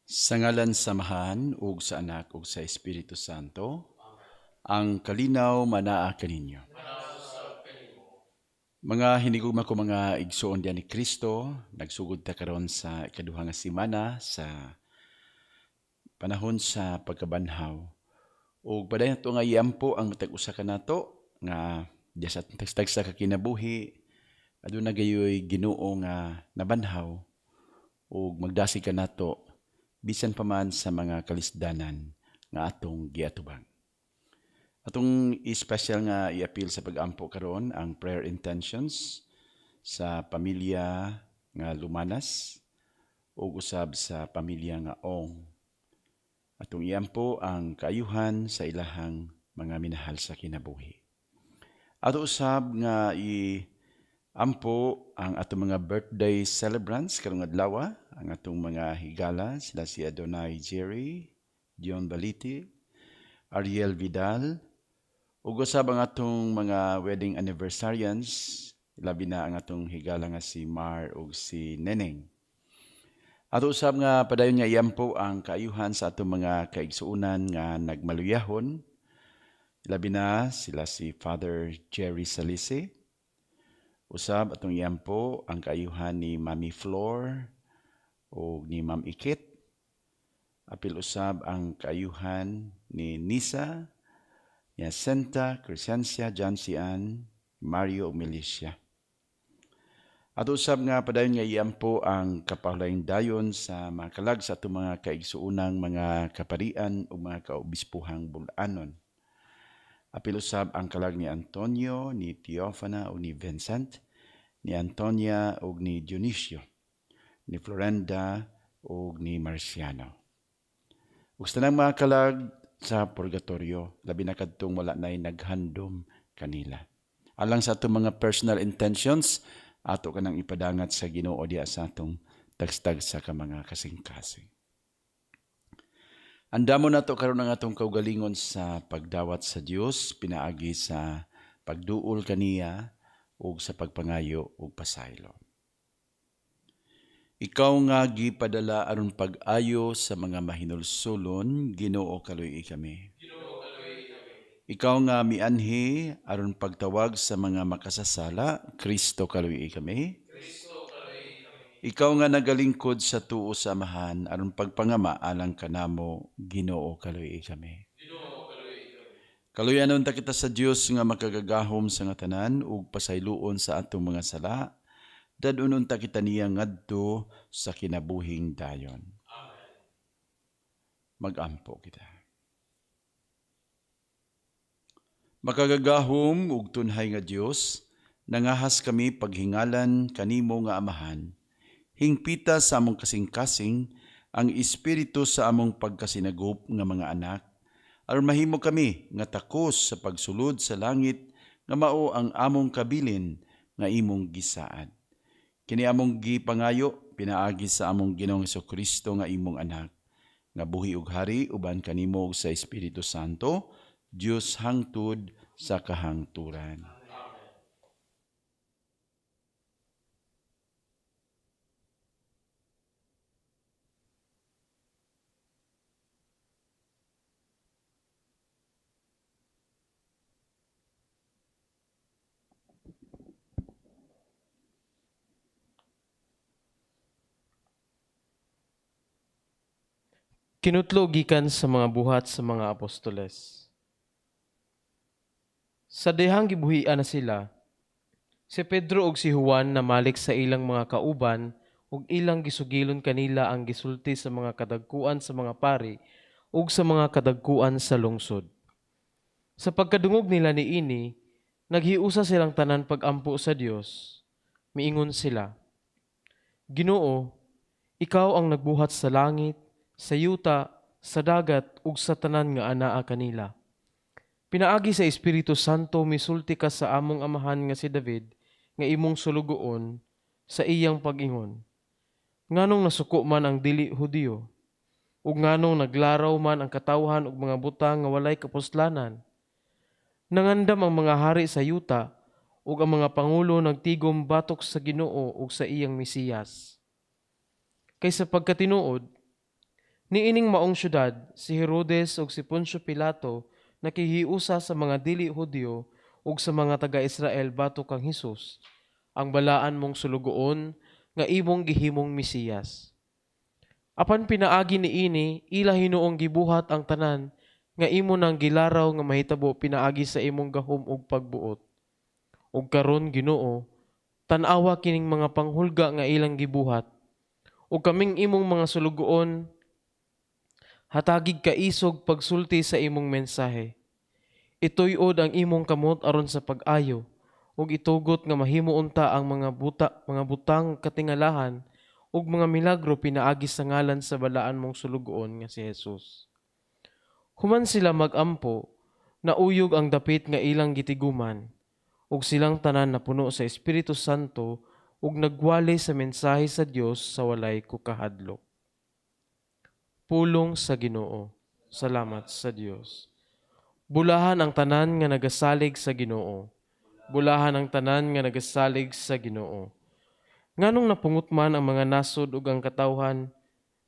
Sa ngalan sa Amahan ug sa Anak ug sa Espiritu Santo, ang kalinaw manaa kaninyo. Mga hinigugma ko mga igsoon diyan ni Kristo, nagsugod ta karon sa ikaduha nga semana sa panahon sa pagkabanhaw. Ug padayon nato nga iampo ang matag usa kanato nga diya sa atong tagsa ka kinabuhi aduna gayoy Ginoo nga nabanhaw ug magdasig kanato bisan pa man sa mga kalisdanan nga atong giatubang. Atong espesyal nga iapil sa pag-ampo karon ang prayer intentions sa pamilya nga Lumanas ug usab sa pamilya nga Ong. Atong iampo ang kaayuhan sa ilahang mga minahal sa kinabuhi. Ato usab nga iampo ang atong mga birthday celebrants karong adlaw, ang atong mga higala, sila si Adonai Jerry, Dion Baliti, Ariel Vidal, ug usab ang atong mga wedding anniversarians, labi na ang atong higala nga si Mar ug si Neneng. Ato usab nga padayon nga iampo ang kaayuhan sa atong mga kaigsuonan nga nagmaluyahon, labi na sila si Father Jerry Salise. Usab atong iampo ang kaayuhan ni Mami Flor ug ni Ma'am Ikit. Apil usab ang kaayuhan ni Nisa, Yacenta, Crescencia, Jansian, Mario ug Milicia. Ato usab nga padayon nga iampo ang kapahulayng dayon sa mga kalag sa atong mga kaigsuonang mga kaparian ug mga kaobispuhang bul-anon. Apil usab ang kalag ni Antonio, ni Teofana ug ni Vincent, ni Antonia ug ni Dionisio, ni Florenda ug ni Marciano. Ug sa tanang mga kalag sa purgatorio, labi na kadtong wala na'y naghandom kanila. Alang sa atong mga personal intentions, ato kanang ipadangat sa Ginoo diha sa atong tagstag sa ka mga kasing-kasing. Andamo nato karon ang atong kaugalingon sa pagdawat sa Dios pinaagi sa pagduol kaniya ug sa pagpangayo ug pasaylo. Ikaw nga gipadala aron pag-ayo sa mga mahinulsolon, Ginoo kaluy-i kami. Ikaw nga mianhi aron pagtawag sa mga makasasala, Kristo kaluy-i kami. Ikaw nga nagalingkod sa tuo sa Amahan aron pagpangama alang kanamo, Ginoo kaluy-i kami. Kaluyanon ta kita sa Dios nga makagagahom sa nga tanan ug pasayloon sa atong mga sala, dad-unon ta kita niya ngadto sa kinabuhing dayon. Magampo kita. Makagagahom ug tunhay nga Dios, nangahas kami paghingalan kanimo nga Amahan. Hingpita sa among kasing-kasing ang espiritu sa among pagkasinagop nga mga anak, aron mahimo kami nga takos sa pagsulod sa langit nga mao ang among kabilin nga imong gisaad. Kini among gipangayo pinaagi sa among Ginoong Hesukristo nga imong anak, nga buhi ug hari uban kanimo ug sa Espiritu Santo, Dios hangtod sa kahangturan. Kinutlo gikan sa mga buhat sa mga apostoles. Sa dihang gibuhian na sila, si Pedro ug si Juan namalik sa ilang mga kauban ug ilang gisugilon kanila ang gisulti sa mga kadagkuan sa mga pari ug sa mga kadagkuan sa lungsod. Sa pagkadungog nila niini, naghiusa silang tanan pag-ampo sa Dios. Miingon sila, Ginoo, ikaw ang nagbuhat sa langit, sa yuta, sa dagat ug sa tanan nga anaa kanila. Pinaagi sa Espiritu Santo misulti ka sa among amahan nga si David nga imong sulugoon sa iyang pag-ingon. Nganong nasuko man ang dili Hudiyo, ug nganong naglaraw man ang katawhan ug mga butang nga walay kapuslanan. Nangandam ang mga hari sa yuta ug ang mga pangulo nagtigom batok sa Ginoo ug sa iyang Mesiyas. Kay sa pagkatinuod, Niining maong syudad, si Herodes ug si Poncio Pilato nakihiusa sa mga dili Hudyo ug sa mga taga-Israel batok kang Hesus, ang balaan mong sulugoon nga imong gihimong Mesiyas. Apan pinaagi niini, ila hinuong gibuhat ang tanan nga imo nang gilaraw nga mahitabo pinaagi sa imong gahom ug pagbuot. Ug karon Ginoo, tan-awa kining mga panghulga nga ilang gibuhat. Ug kaming imong mga sulugoon, hatagig kaisog pagsulti sa imong mensahe. Ituyod ang imong kamot aron sa pag-ayo, ug itugot nga mahimo unta ang mga butang katingalahan ug mga milagro pinaagi sa ngalan sa balaan mong sulugoon nga si Jesus. Human sila magampo, nauyog ang dapit nga ilang gitiguman, ug silang tanan napuno sa Espiritu Santo ug nagwali sa mensahe sa Dios sa walay kukahadlok. Pulong sa Ginoo. Salamat sa Dios. Bulahan ang tanan nga nagasalig sa Ginoo. Bulahan ang tanan nga nagasalig sa Ginoo. Nganong napungot man ang mga nasod ug ang katawhan,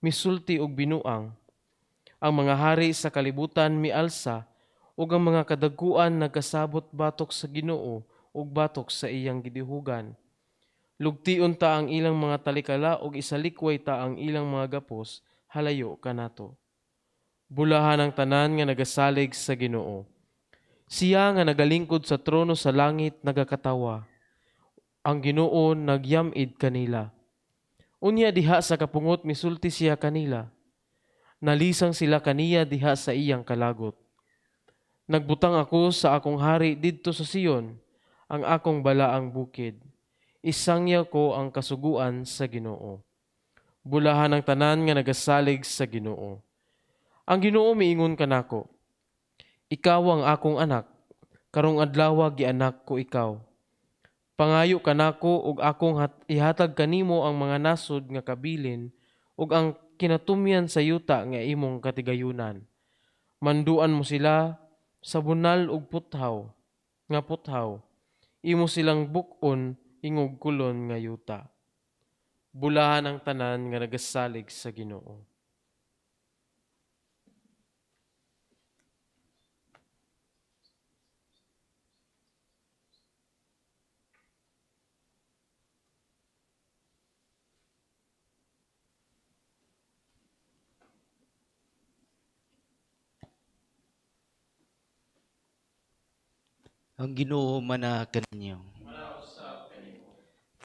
misulti og binuang. Ang mga hari sa kalibutan mialsa, ug ang mga kadaguan nagkasabot batok sa Ginoo ug batok sa iyang gidihugan. Lugtion ta ang ilang mga talikala ug isalikway ta ang ilang mga gapos, halayo kanato. Bulahan ang tanan nga nagasalig sa Ginoo. Siya nga nagalingkod sa trono sa langit nagakatawa. Ang Ginoo nagyamid kanila. Unya diha sa kapungot misulti siya kanila. Nalisang sila kaniya diha sa iyang kalagot. Nagbutang ako sa akong hari didto sa Sion, ang akong balaang bukid. Isangyaw ko ang kasuguan sa Ginoo. Bulahan ang tanan nga nagasalig sa Ginoo. Ang Ginoo miingon kanako, ikaw ang akong anak, karong adlaw gianak ko ikaw. Pangayo kanako ug akong ihatag kanimo ang mga nasod nga kabilin ug ang kinatumyan sa yuta nga imong katigayunan. Manduan mo sila sa bunal ug puthaw, nga puthaw. Imo silang buk-on ingog kulon nga yuta. Bulahan ang tanan nga nagasalig sa Ginoo. Ang Ginoo mana kaninyo.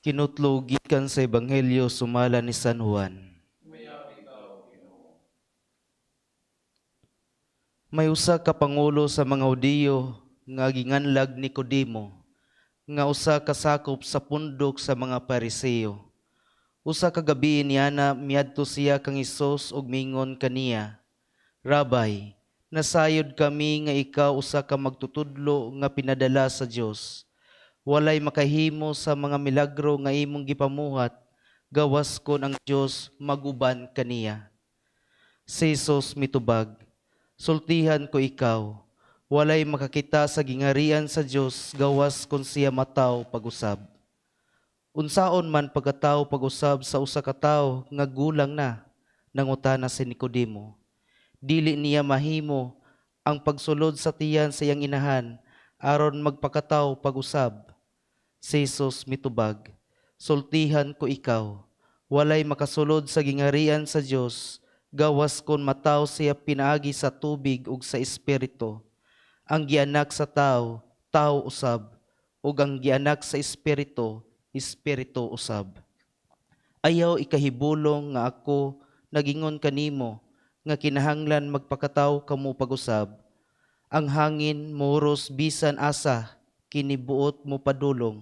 Kinutlo gikan sa Ebanghelyo sumala ni San Juan. May usa ka pangulo sa mga Hudiyo nga ginganlag Nicodemo, nga usa ka sakop sa pundok sa mga Pariseo. Usa ka gabi niana miadto siya kang Hesus ug mingon kaniya, Rabay, nasayod kami nga ikaw usa ka magtutudlo nga pinadala sa Dios. Walay makahimo sa mga milagro nga imong gipamuhat, gawas kon ang Dios maguban kaniya. Si Jesus mitubag, sultihan ko ikaw, walay makakita sa gingarian sa Dios gawas kon siya mataw pag-usab. Unsaon man pagkataw pag-usab sa usa ka tawo nga gulang na, nangutana si Nicodemo. Dili niya mahimo ang pagsulod sa tiyan sa iyang inahan aron magpakataw pag-usab. Si Jesus mitubag, sultihan ko ikaw, walay makasulod sa gingarian sa Dios gawas kon mataw siya pinaagi sa tubig ug sa espiritu. Ang gianak sa tawo, tawo usab, ug ang gianak sa espiritu, espiritu usab. Ayaw ikahibulong nga ako nagingon kanimo nga kinahanglan magpakataw kamo pag-usab. Ang hangin mohuros bisan asa, kini buot mo padulong.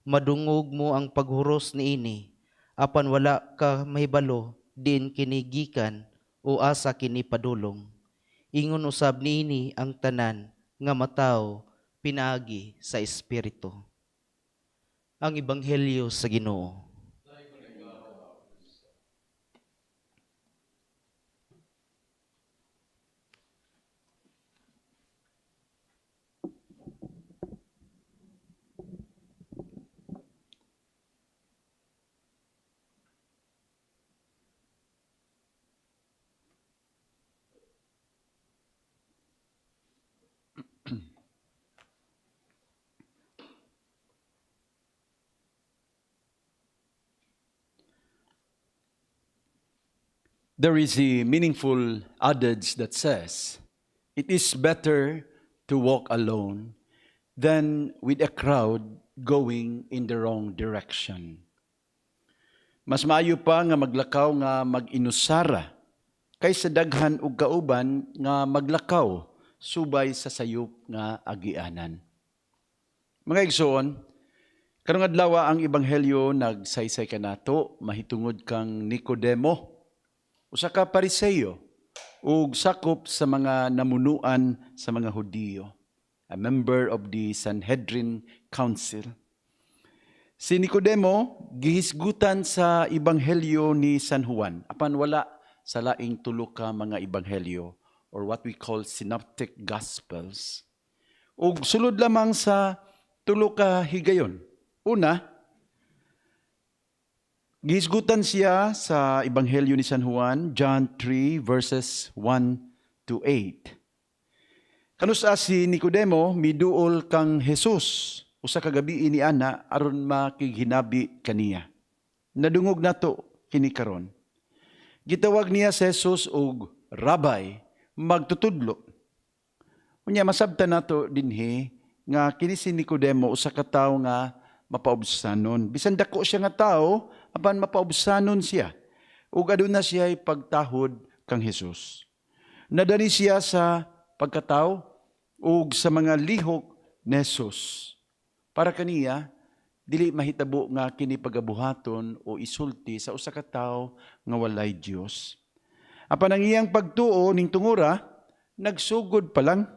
Madungog mo ang paghuros niini, apan wala ka mahibalo diin kini gikan o asa kini padulong. Ingon usab niini ang tanan nga mataw pinaagi sa espiritu. Ang Ebanghelyo sa Ginoo. There is a meaningful adage that says, "It is better to walk alone than with a crowd going in the wrong direction." Mas maayo pa nga maglakaw nga mag-inusara kaysa daghan og kauban nga maglakaw subay sa sayop nga agianan. Mga igsoon, karong adlaw ang ebanghelyo nagsaysay kanato mahitungod kang Nicodemo, usa ka Pariseo ug sakop sa mga namunuan sa mga Hudiyo, a member of the Sanhedrin Council. Si Nicodemo gihisgutan sa ebanghelyo ni San Juan apan wala sa laing tulo ka mga ebanghelyo or what we call synoptic gospels. Ug sulod lamang sa tulo ka higayon. Una, gihisgutan siya sa ebanghelyo ni San Juan, John 3 verses 1 to 8. Kanus-a si Nicodemo miduol kang Jesus usa ka gabii ni ana aron makighinabi kaniya. Nadungog nato kini karon. Gitawag niya si Jesus og "Rabbi," magtutudlo. Unya masabtan nato dinhi nga kini si Nicodemo usa ka tawo nga mapaubsanon. Bisan dako siya nga tawo, apan mapaubsanon siya. Ug aduna siya pagtahod kang Jesus. Nadani siya sa pagkatawo ug sa mga lihok ni Jesus. Para kaniya, dili mahitabo nga kini pagabuhaton o isulti sa usa ka tawo nga walay Dios. Apan ang iyang pagtuo ning tungura, nagsugod pa lang.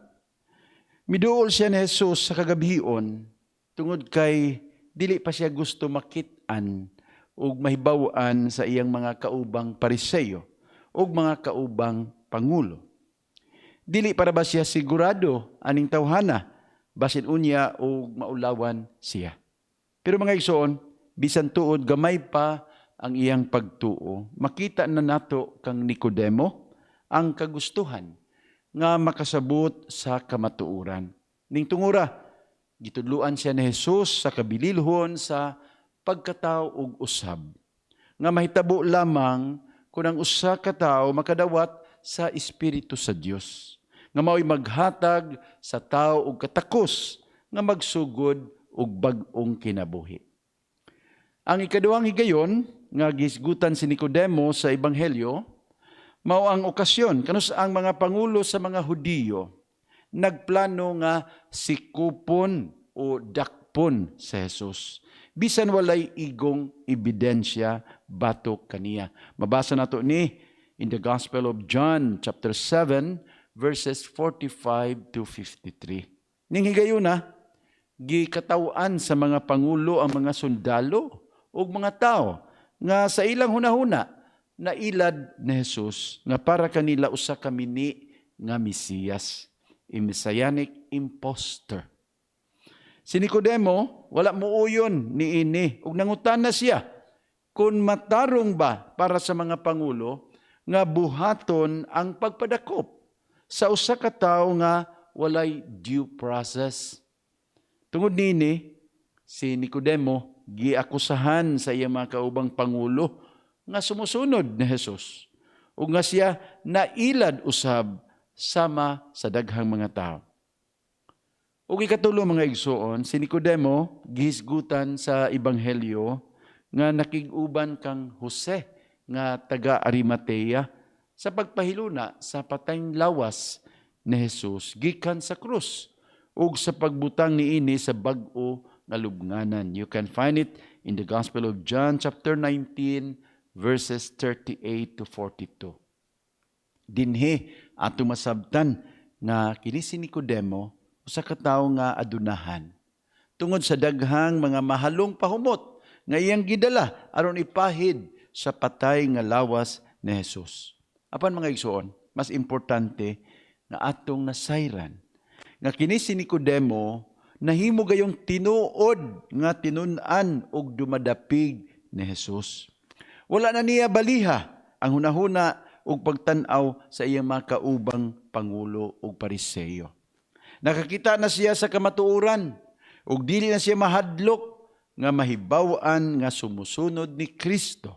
Miduol siya ni Jesus sa kagabhion tungod kay dili pa siya gusto makit-an ug mahibaw-an sa iyang mga kaubang Pariseo ug mga kaubang pangulo. Dili para ba siya sigurado aning tawhana, basin unya ug maulawan siya. Pero mga igsoon, bisan tuod gamay pa ang iyang pagtuo, makita na nato kang Nicodemo ang kagustuhan nga makasabot sa kamatuoran. Ning tungura, gitudluan siya ni Jesus sa kabililhon sa pagkatao ug usab nga mahitabo lamang kung ang usa ka tawo makadawat sa Espiritu sa Dios nga mao'y maghatag sa tao og katakos nga magsugod og bag-ong kinabuhi. Ang ikaduhang higayon nga gihisgutan si Nicodemo sa ebanghelyo mao ang okasyon kanus ang mga pangulo sa mga Hudiyo nagplano nga sikupon o dakpon sa Jesus bisan walay igong ebidensya batok kaniya. Mabasa nato ni in the Gospel of John chapter 7 verses 45 to 53. Ning higayuna, gikataw-an sa mga pangulo ang mga sundalo ug mga tao nga sa ilang hunahuna nailad ni Jesus nga para kanila usa ka mini nga Mesiyas, a messianic imposter. Si Nicodemo wala muuyon niini ug nangutana siya kung matarong ba para sa mga pangulo nga buhaton ang pagpadakop sa usa ka tawo nga walay due process. Tungod nini, si Nicodemo giakusahan sa iyang mga kaubang pangulo nga sumusunod ni Jesus ug nga siya nailad usab sama sa daghang mga tao. Ug ikatulo, mga igsuon, si Nicodemo gihisgutan sa ebanghelyo nga nakig-uban kang Jose nga taga Arimatea sa pagpahiluna sa patayng lawas ni Jesus gikan sa krus ug sa pagbutang niini sa bag-o nga lubnganan. You can find it in the Gospel of John chapter 19 verses 38 to 42. Dinhi ato masabtan nga kini si Nicodemo usa ka tawo nga adunahan tungod sa daghang mga mahalong pahumot nga iyang gidala aron ipahid sa patay nga lawas ni Jesus. Apan mga igsoon, mas importante nga atong nasayran nga kini si Nicodemo nahimo gayong tinuod nga tinun-an og dumadapig ni Jesus. Wala na niya baliha ang hunahuna ug pagtan-aw sa iyang mga kaubang pangulo ug Pariseo. Nakakita na siya sa kamatuoran ug dili na siya mahadlok nga mahibaw-an nga sumusunod ni Kristo.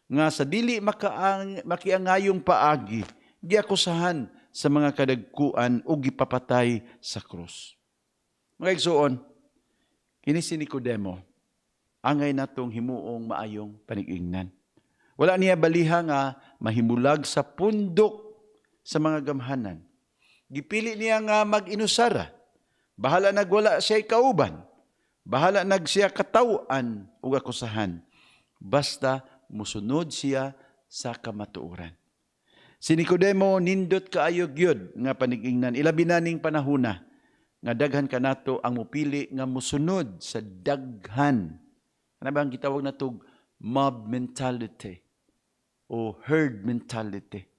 nga sa dili makiangayong paagi giakusahan sa mga kadagkuan ug gipapatay sa krus. Mga igsuon, kini si Nicodemo angay natong himuong maayong panigingnan. Wala niya baliha nga mahimulag sa pundok sa mga gamhanan. Gipili niya nga mag-inusara. Bahala nagwala siya kauban. Bahala nag siya kataw-an ug akusahan. Basta musunod siya sa kamatuoran. Si Nicodemo nindot kaayo gyud nga panigingnan. Ilabi na ning panahona nga daghan kanato ang mupili nga musunod sa daghan. Ano ba ang gitawag natog mob mentality o herd mentality?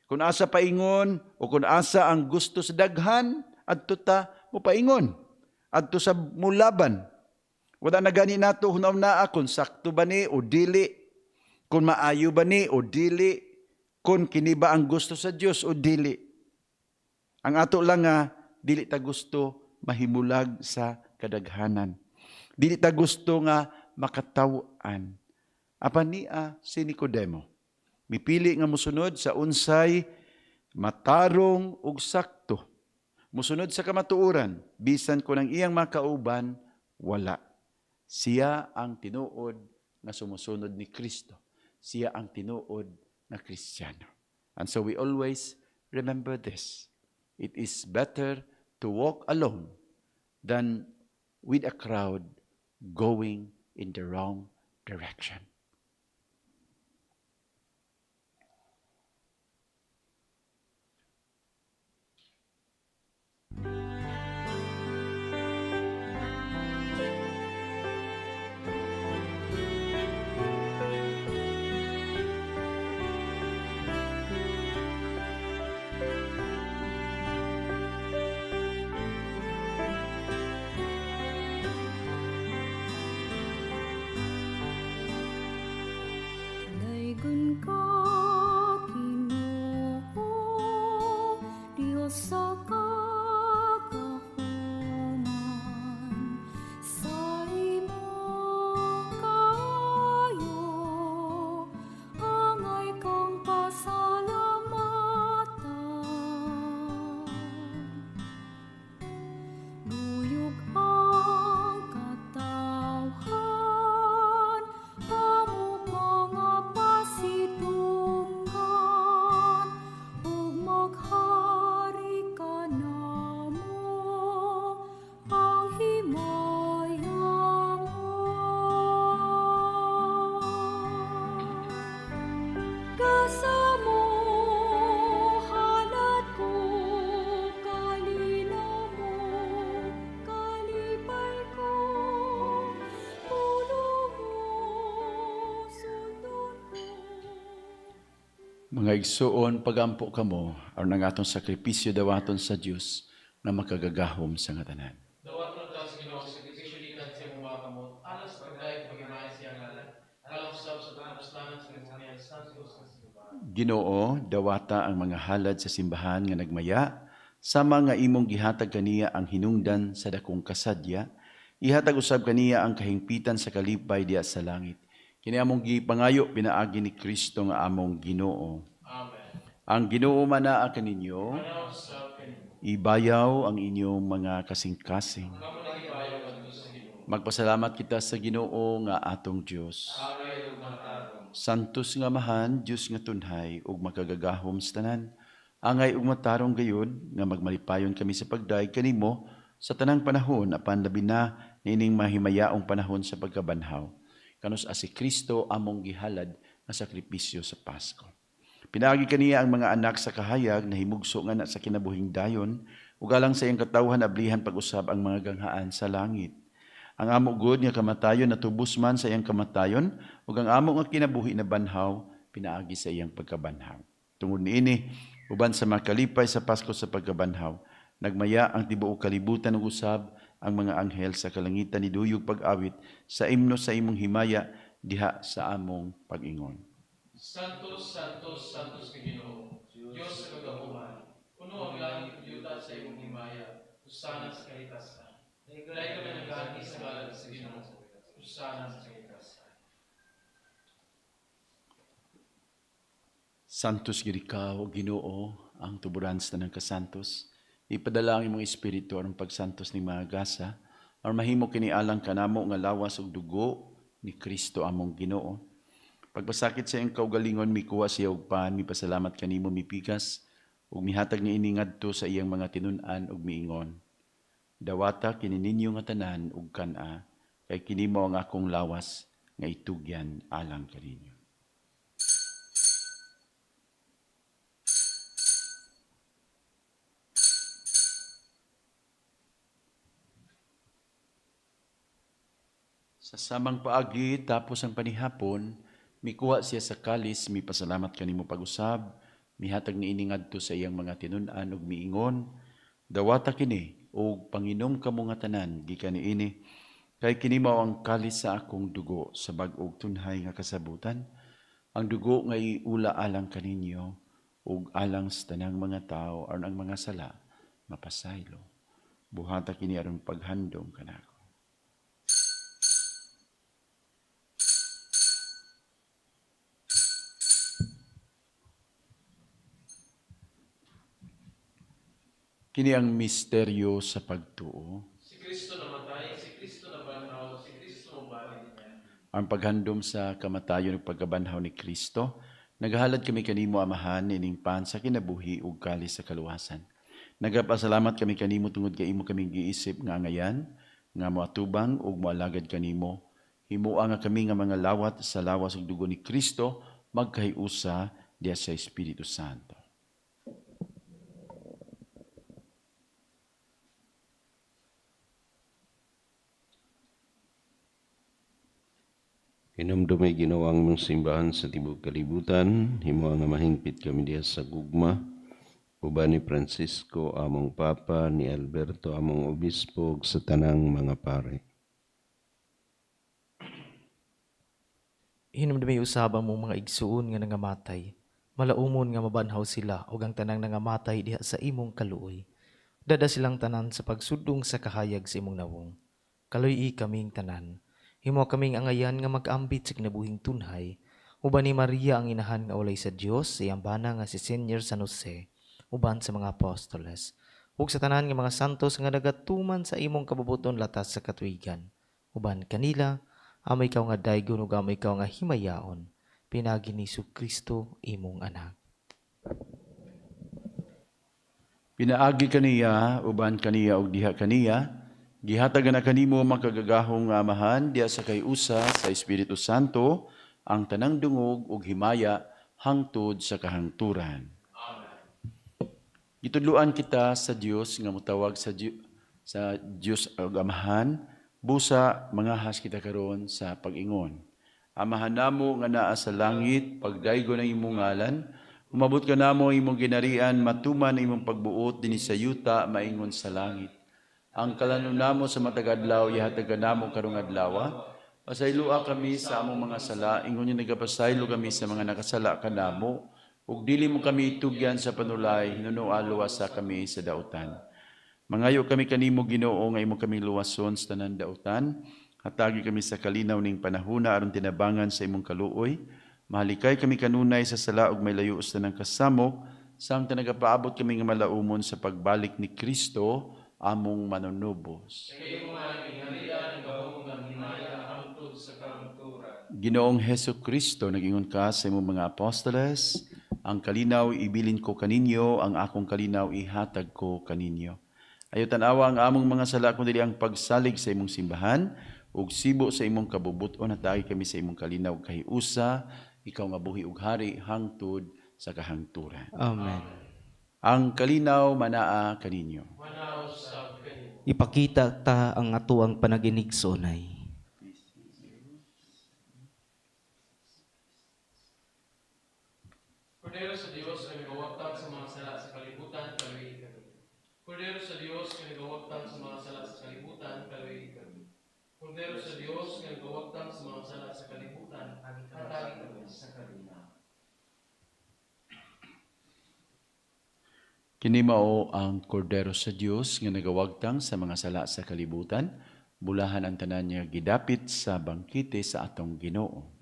Kung asa paingon o kung asa ang gusto sa daghan, adto ta mopaingon. Adto sa mulaban. Wala na gani nato hunaw-naa kung sakto ba ni o dili, kung maayo ba ni o dili, kung kini ba ang gusto sa Dios o dili. Ang ato lang nga dili ta gusto mahimulag sa kadaghanan. Dili ta gusto nga makataw-an. Apan niya si Nicodemo, mipili nga musunod sa unsay matarong ug sakto. Musunod sa kamatuoran, bisan kun ang iyang makauban wala. Siya ang tinuod nga sumusunod ni Kristo. Siya ang tinuod na Kristiyano. And so we always remember this. It is better to walk alone than with a crowd going in the wrong direction. Daygon ka, Ginoo, Dios sa kagahuman, sa imong kaayo, angay kang pasalamatan. Nuyog ang katawhan, amo ka nga pasidunggan, ug maghari ka namo, ang himaya mo. Gasa mo, halad ko, kalinaw mo, kalipay ko, pulong mo, sundon ko. Mga igsuon, pagampo kamo aron ang atong sakripisyo dawaton sa Dios nga makagagahom sa nga tanan. Dawaton ta sa Ginoo ang sakripisyo gikan sa imong mga kamot, alas pagdayeg paghimaya sa iyang ngalan, alang usab sa tanang apostalan sa Sangguniang Santos nga simbahan. Ginoo, dawata ang mga halad sa simbahan nga nagmaya, sama nga imong gihatag kaniya ang hinungdan sa dakong kasadya, ihatag usab kaniya ang kahingpitan sa kalipay diya sa langit. Kini among gipangayo pinaagi ni Kristo nga among Ginoo. Amen. Ang Ginoo manaa kaninyo, Manaw usab kanimo. ibayaw ang inyong mga kasing-kasing. Kamo nagibayaw ngadto sa Ginoo. Magpasalamat kita sa Ginoo nga atong Dios. Angay ug matarong. Santos nga Amahan, Dios nga tunhay ug makagagahom sa tanan. Angay ug matarong gayud nga magmalipayon kami sa pagdayeg kanimo sa tanang panahon apan labi na niining mahimayaong panahon sa pagkabanhaw. Kanus-a si Kristo among gihalad nga sakripisyo sa Pasko. Pinaagi kaniya ang mga anak sa kahayag na himugso nga na sa kinabuhing dayon ug alang sa iyang katawhan ablihan pag-usab ang mga ganghaan sa langit. Ang amo gud nga kamatayon natubos man sa iyang kamatayon ug ang amo nga kinabuhi na banhaw pinaagi sa iyang pagkabanhaw. Tungod niini, uban sa makalipay sa Pasko sa pagkabanhaw, nagmaya ang tibuok kalibutan ug usab ang mga anghel sa kalangitan ni duyog pag-awit sa imno sa imong himaya diha sa among pag-ingon. Santos, Santos, Santos ka Ginoo, Dios sa kagahuman. Puno ang langit ug yuta sa imong himaya. Hosana sa kahitasan. Dayon ka nagaagi sa ngalan sa Ginoo. Hosana sa kahitasan. Santos gid ikaw, Ginoo, ang tuburan sa tanang kasantos. Ipadala ang imong espiritu aron pagsantos ning mga gasa, aron mahimo kini alang kanamo nga lawas ug dugo ni Kristo among Ginoo. Pagpasakit sa iyang kaugalingon, mikuha siya og pan, mipasalamat kanimo, mipikas ug mihatag niini ngadto sa iyang mga tinun-an ug miingon: Dawata kini ninyo nga tanan ug kan-a, kay kini mao ang akong lawas nga itugyan alang kaninyo. Sa samang paagi, tapos ang panihapon, mikuha siya sa kalis, mipasalamat kanimo pag-usab, mihatag niini ngadto sa iyang mga tinun-an ug miingon: Dawata kini ug panginom kamo nga tanan gikan niini, kay kini mao ang kalis sa akong dugo sa bag-ong tunhay nga kasabutan, ang dugo nga iula alang kaninyo ug alang sa tanang mga tawo aron ang mga sala mapasaylo. Buhata kini aron paghandom kanako. Kini ang misteryo sa pagtuo. Si Kristo namatay, si Kristo nabanhaw, si Kristo mobalik. Ang paghandom sa kamatayon ug pagkabanhaw ni Kristo, naghalad kami kanimo, Amahan, ining pan sa kinabuhi ug kalis sa kaluwasan. Nagapasalamat kami kanimo tungod kay imo kaming giisip nga angayan, nga moatubang ug moalagad kanimo. Himoa nga kami nga mga lawat sa lawas ug dugo ni Kristo, magkahiusa diha sa Espiritu Santo. Hinumdumay Ginoo ang imong simbahan sa tibuok kalibutan, himoa nga mahingpit kami diha sa gugma, uban ni Francisco among Papa, ni Alberto among Obispo, ug sa tanang mga pare. Hinumdumay usab ang among mga igsuon nga nangamatay, malaumon nga mabanhaw sila ug ang tanang nangamatay diha sa imong kaluoy. Dada silang tanan sa pagsudong sa kahayag sa imong nawong. Kaluy-i kaming tanan. Himo kaming angayan nga mag-ambit sa kinabuhing tunhay, uban ni Maria ang inahan nga ulay sa Dios, sa iyang bana nga si Senior San Jose, uban sa mga apostoles, ug sa tanan nga mga santos nga nagatuman sa imong kabubuton latas sa katuigan. Uban kanila, amo ikaw nga daygon ug amo ikaw nga himayaon, pinaagi ni Kristo imong anak. Pinaagi kaniya, uban kaniya ug diha kaniya, gihatag na kanimo makagagahong nga Amahan diha sa kay-usa sa Espiritu Santo ang tanang dungog ug himaya hangtod sa kahangturan. Amen. Gitudloan kita sa Dios nga motawag sa Dios ug Amahan, busa mangahas kita karon sa pag-ingon. Amahan namo nga naa sa langit, pagdaygon ang imong ngalan, umabot ka namo ang imong ginarian, matuman ang imong pagbuot dinhi sa yuta maingon sa langit. Ang kalanon namo sa matag adlaw ihatag namo karong adlaw. Pasayloa kami sa among mga sala, ingon nga nagapasaylo kami sa mga nakasala kanamo, ug dili mo kami itugyan sa panulay, hinunoa luwasa kami sa dautan. Mangayo kami kanimo Ginoo nga imo kami luwason sa tanan dautan. Hatagi kami sa kalinaw ning panahuna aron tinabangan sa imong kaluoy. Mahalikay kami kanunay sa sala ug may layo sa tanang kasamok, samtang nagapaabot kami nga malaumon sa pagbalik ni Kristo among manunubos. Ginoong Hesus Kristo, nag-ingon ka sa imong mga apostoles, ang kalinaw ibilin ko kaninyo, ang akong kalinaw ihatag ko kaninyo. Ayo tan-awa ang among mga sala kundi ang pagsalig sa imong simbahan ug sibo sa imong kabubuton, hatagi kami sa imong kalinaw kahiusa, ikaw nga buhi ug hari hangtod sa kahangturan. Amen. Ang kalinaw manaa kaninyo. Ipakita ta ang atuang panaginigsunay. Kordero sa Dios nga nagawagtang sa mga sala sa kalibutan, kaluoy kami. Kordero sa Dios nga nagawagtang sa mga sala sa kalibutan, kaluoy kami. Kordero sa Dios nga nagawagtang sa mga sala sa kalibutan, hatagi kami sa kalinaw. Kini mao ang Kordero sa Dios nga nagawagtang sa mga sala sa kalibutan, bulahan ang tanan niya gidapit sa bangkete sa atong Ginoo.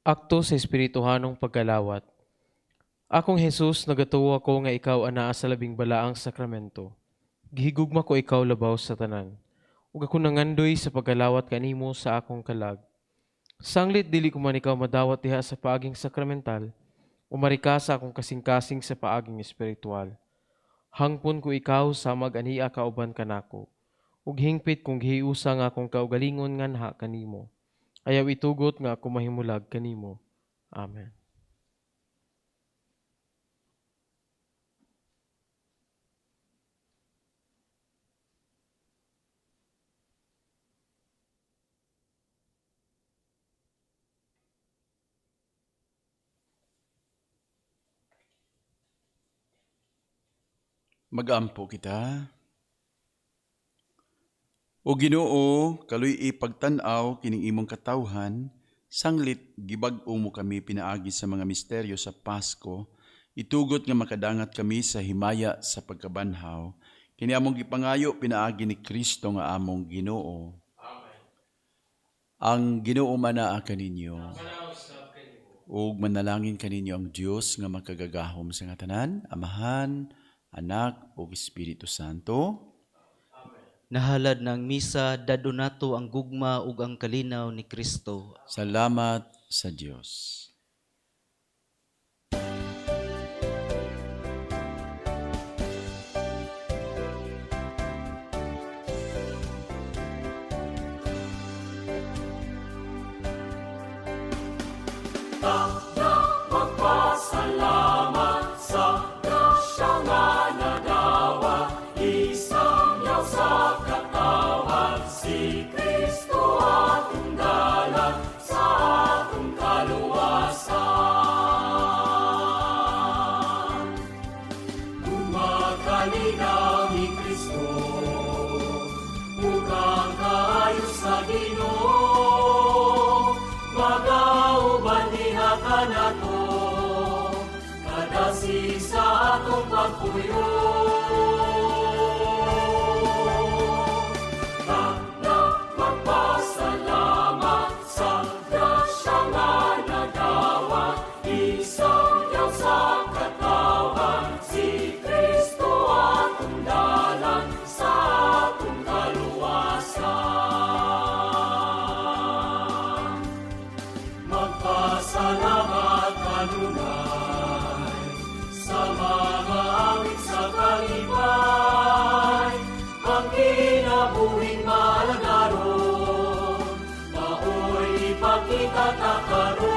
Akto sa Espirituhanong Pagkalawat. Akong Hesus, nagatuo ako nga ikaw anaa sa labing balaang sakramento. Gihigugma ko ikaw labaw sa tanan. Ug ako nangandoy sa pagkalawat kanimo sa akong kalag. Sanglit dili ko man ikaw madawat diha sa paaging sakramental, umari ka sa akong kasing-kasing sa paaging espiritual. Hangpon ko ikaw sa mag-ania kauban kanako. Ug hingpit kung gihiusa nga akong kaugalingon nganha kanimo. Ayaw itugot nga ako mahimulag kanimo. Amen. Magampo kita. O Ginoo, kaluy ipagtan-aw kining imong katawhan, sanglit gibag-o mo kami pinaagi sa mga misteryo sa Pasko, itugot nga makadangat kami sa himaya sa pagkabanhaw. Kini among gipangayo pinaagi ni Kristo nga among Ginoo. Amen. Ang Ginoo manaa kaninyo. Ug manalangin kaninyo ang Dios nga makagagahom sa nga tanan, Amahan, Anak ug Espiritu Santo. Nahalad ng misa, dadto nato ang gugma ug ang kalinaw ni Kristo. Salamat sa Dios. Magpasalamat sa grasya nga nagawa, isangyaw sa katawhan, si Kristo atong dala sa atong kaluwasan. Gumakalinaw ni Kristo, ug ang kaayo sa Ginoo, magauban diha kanato, kadasi sa atong pagpuyo. Tagna magpasalamat sa grasya nga nagawa, isangyaw sa katawhan, si Kristo atong dalan sa atong kaluwasan. Magpasalamat kanunay sa mga awit sa kalipay, ang kinabuhing maalagaron, maoy ipakita ta karon.